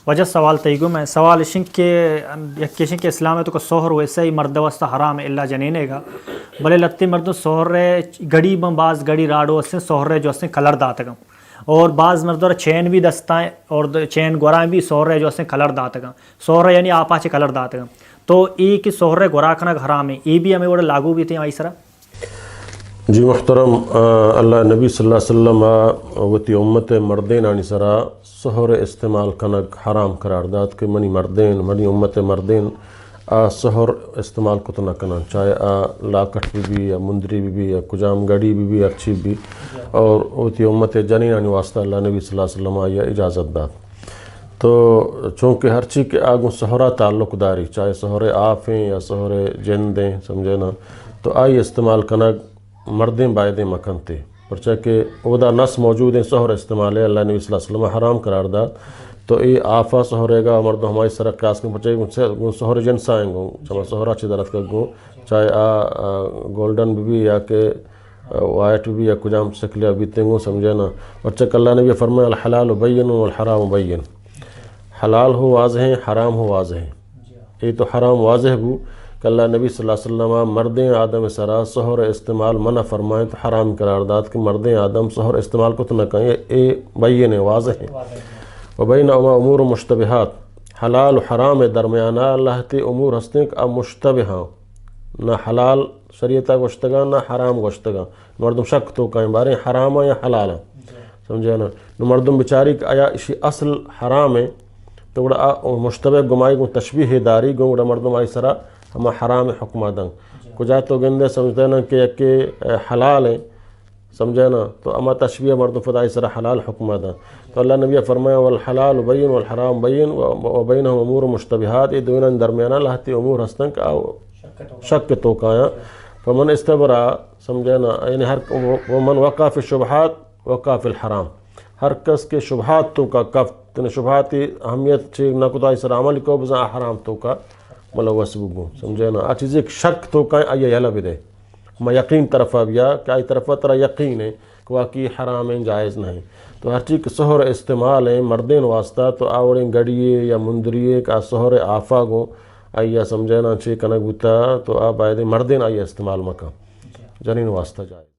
واجہ سوال تئی گوں، مئے سوال اش انت کہ یک اش انت کہ اسلام ءِ توکا سہر ویسے ہی مرد ءِ واسطہ حرام ہے الا جنین ءِ گا، بلے لہتے مردم سہر ءِ گڑی بن، باز گڑی راڈو ہستیں سہر ءِ جو ہستیں کلر داتگاں، اور باز مردم را چین بھی دستائیں اور د-، چین گورائیں بھی سہر ءِ جو ہستیں کلر داتگاں، سہر ءِ یعنی آپا چہ کلر داتگاں۔ تو اے کہ سہر ءِ گورا کنگ حرام ہے، اے بھی ہمیں وڑا لاگو بیتیں آئی سرا؟ جی محترم، آ، اللہ نبی صلی اللہ علیہ وسلم ءَ وتی امت ءِ مردینانی سرا سہر استعمال کنگ حرام قرار دات کہ منی مردین، منی امت ءِ مردین آ سہر استعمال کت نہ کنن، چاہے آ لاکٹ بہ بی یا مندری بہ بی یا کجام گڑی بہ بی، ہرچی بہ بی، اور وتی امت ءِ جنینانی واسطہ اللہ نبی صلی اللہ علیہ وسلم ءَ آئی ءَ اجازت دات۔ تو چونکہ ہرچی کہ آ گوں سہرا تعلق داری، چاہے سہر آفیں یا سہر جندیں، سمجھے نا، تو آئی استعمال کنگ مردیں بایدیں مکنتے، پرچا کہ اودا نس موجود ہیں سہر استعمال ہے، اللہ نبی صلی اللہ علیہ وسلم حرام قرار دات۔ تو اے آفا سہرے گا مردم ہمائی سرا قیاس کن، پرچا کہ گوں سہر جنسائیں گوں، چما سہرا چی درت گوں، چاہے آ، آ، گولڈن بہ بی یا کہ وائٹ بہ بی یا کجام شکل ءَ بیتیں گوں، سمجھے نا۔ پرچا کہ اللہ نبی فرمائے، الحلال بین والحرام بین، حلال ہو واضح ہیں، حرام ہو واضح ہیں۔ اے تو حرام واضح بو کہ اللہ نبی صلی اللہ علیہ وسلم مردیں آدم سرا سہر استعمال منع فرمائیں تو حرام قرار دات کہ مردیں آدم سہر استعمال کت نہ کہیں، اے بین ہیں، واضح ہیں۔ وبینہما امور مشتبہات، حلال و حرام درمیانا لہتے امور ہستیں کہ آ مشتبہ ہاں، نہ حلال شریعت ءَ گوشتگاں، نہ حرام گوشتگاں۔ مردم شک توکا ایں، باریں حرام یا حلال۔ سمجھے نا؟ نو مردم بچاری کہ آیا اشی اصل حرام ہے، تو گڑا آ مشتبہ گمائی گوں تشبیہ داری گوں، گڑا مردم آئی سرا ہما حرام حکم دن۔ کجا تو گندے سمجھتے نا کہ یکے، اے، حلال ہے، سمجھے نا؟ تو اما تشبیہ مردم پدا آئی سرا حلال حکم دن۔ تو اللہ نبی فرمایا، والحلال بین والحرام بین و، و بینہما امور مشتبہات، اے دوینانی درمیانا لہتے امور ہستن کہ آ شک توکا آیاں۔ فمن استبرا، سمجھے نا، یعنی ہر، ومن وقع فی الشبہات وقع فی الحرام۔ ہر کس کہ شبہات توکا کفت، تن شبہاتی اہمیت چی نہ کتا، آئی سرا عمل کو، بزاں حرام توکا ملوث بگوں، سمجھے نا۔ آ چیزے کہ شک توکا آئی یلہ بدے، ما یقین طرفا بیا کہ آئی طرفا ترا یقین ہے کہ واقعی حرام ہیں، جائز نہیں۔ تو ہرچی کہ سہر استعمال ہیں مردین واسطہ، تو آوڑیں گڑیے یا مندریے کہ آ سہر آفا گوں آئی ءَ سمجھے نا چی کنگ بوتا، تو آ بایدیں مردین آئی استعمال مکن، جنین واسطہ جائز۔